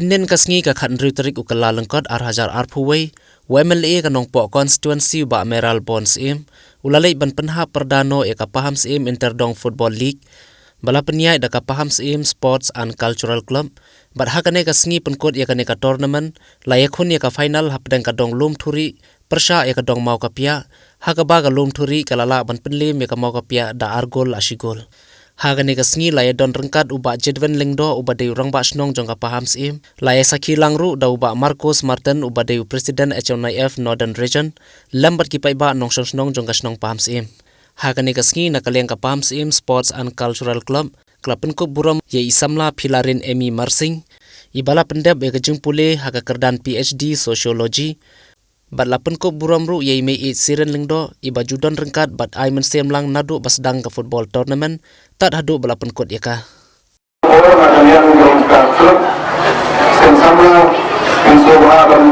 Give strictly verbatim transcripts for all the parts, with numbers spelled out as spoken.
Hynnin ka sngi ka khathynriew tarik u Kyllalyngkot ar hajar arphew wei, u M L A ka Nongpoh Constituency u Bah Mayralborn Syiem u la leit ban pynhap pyrda noh ïa ka Pahamsyiem Interdong Football League ba la pynïaid da ka Pahamsyiem Sports and Cultural Club. Bad ha kane ka sngi pynkut ïa kane ka tournament la ïakhun ïa ka final hapdeng ka dong Lumthuri pyrshah ïa ka dong Mawkapiah, ha kaba ka Lumthuri ka la lah ban pynliem ïa ka Mawkapiah da ar gol la shi gol. Ha kane ka sngi la ïadon ryngkat u Bah Jedwin Lyngdoh uba dei u rangbah shnong jong ka Pahamsyiem, la ïasakhi lang ruh da u Bah Marcos Martin uba dei u President H N I F Northern Region, lem bad ki paidbah nongshong shnong jong ka shnong Pahamsyiem. Ha kane ka sngi na ka liang ka Pahamsyiem Sports and Cultural Club ka la pynkup burom ïa i samla Philarin Emi Marsing, iba la pyndep ïa ka jingpule ha ka kyrdan P H D Sociology, bad la pynkup burom ruh ïa i Mei Ïeit Siren Lyngdoh iba ju don ryngkat bad ai mynsiem lang naduh ba sdang ka football tournament tad haduh ba la pynkut ïa ka. Or na ka liang jong ka club, seng samla, seng sngewbha ban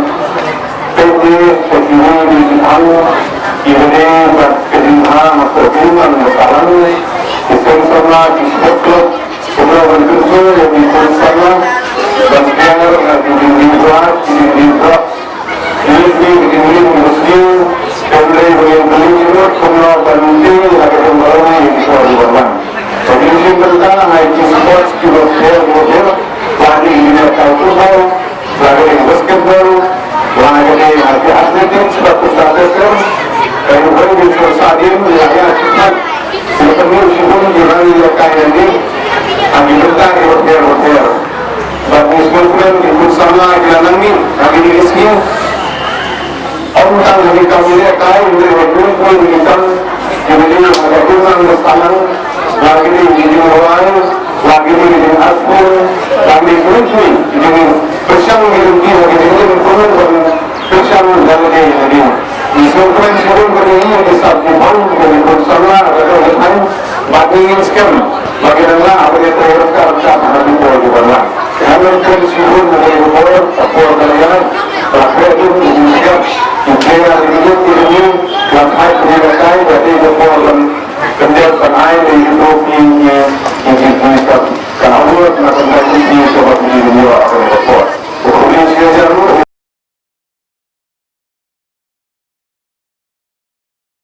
peit ïa ka jingïaid jingïaid, ïa ka dei bad ka jingbha na ka jingman na ka lang, ki seng samla, ki sport club, kumno ban kynsoi ïa ki seng samla ban pynïar ïa ki jingjia, ki jingjia. Ïa ki jingjia ki sniew, kam dei ban ïa ki jingjia kumno ban ïa ki jingbaroh ïa ki sport ki ban wan. Ka jingjia bynta na ki sport ki ba pher ba pher, la ki jingjia ka football, la ka dei basketball, la ka dei ha ki athletics, ba ki athletics, ka dei ba ki sports adien, la ka dei ha ki sport. Ki ba pynmih shibun ki rang ïalehkai ïa ki, ha ki bynta ki ba pher ba pher. Bad ngi sngewkmen ki khun samla ki la nang mih ha kine ki sngi. Ym tang ha ki kam ïalehkai, hynrei ha ki kam ki ba dei ha ka jingïalang ba sdang, la ki dei ki jingrwai, la ki dei ki jingartatien, la ki dei ki jingpyrshang ki lynti ha ki jingim kumno ban pyrshang da lade lade. Ngi sngewkmen shibun ba ngi ïoh ki sap ki bang ki khun samla ha ka jingim. Bad ngi ngin skhem ba ki dang lah ban ïatrei ryngkat ryngkat ha ki por ki ban wan. Ngi sngewkmen shibun ba ngi por, ka por ka la ïaid.